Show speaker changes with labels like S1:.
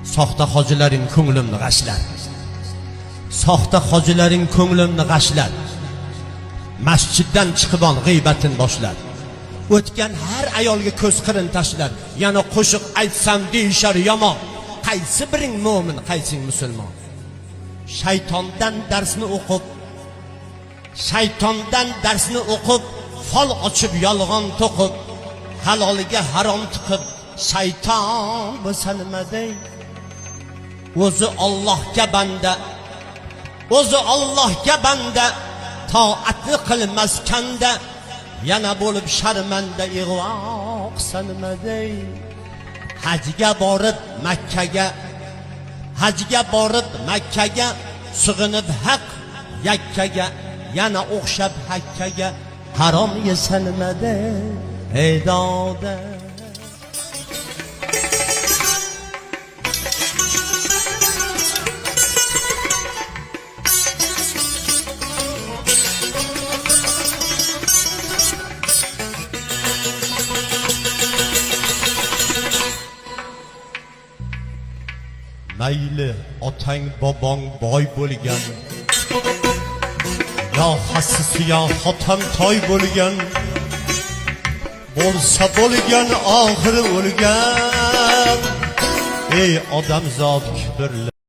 S1: Soxta hojilaring ko'nglimni g'ashlar. Soxta hojilaring ko'nglimni g'ashlar. Masjiddan chiqib on g'iybatin boshlar. O'tgan har ayolga ko'z qirin tashlar. Yana qo'shiq aytsam deyishar yomon. Qaysi biring mo'min, qaysing musulmon? Shaytondan darsni o'qib, shaytondan darsni o'qib, fol ochib yolg'on to'qib, haloliga harom tiqib, shayton bo'lsa nima dey? O'zi Allohga banda, o'zi Allohga banda, toatni qilmas kanda, yana bo'lib sharmanda ig'vo qilsa nima dey? Hajga borib Makkaga, hajga borib Makkaga, sig'inib haq yakkaga, yana o'xshab hakkaga, harom yesa nima dey? Ey doda. Mayli otang bobong boy bo'lgan, yo hassisi yo xotin toy bo'lgan, bo'lsa bo'lgan oxiri o'lgan. Ey odamzod kibrli.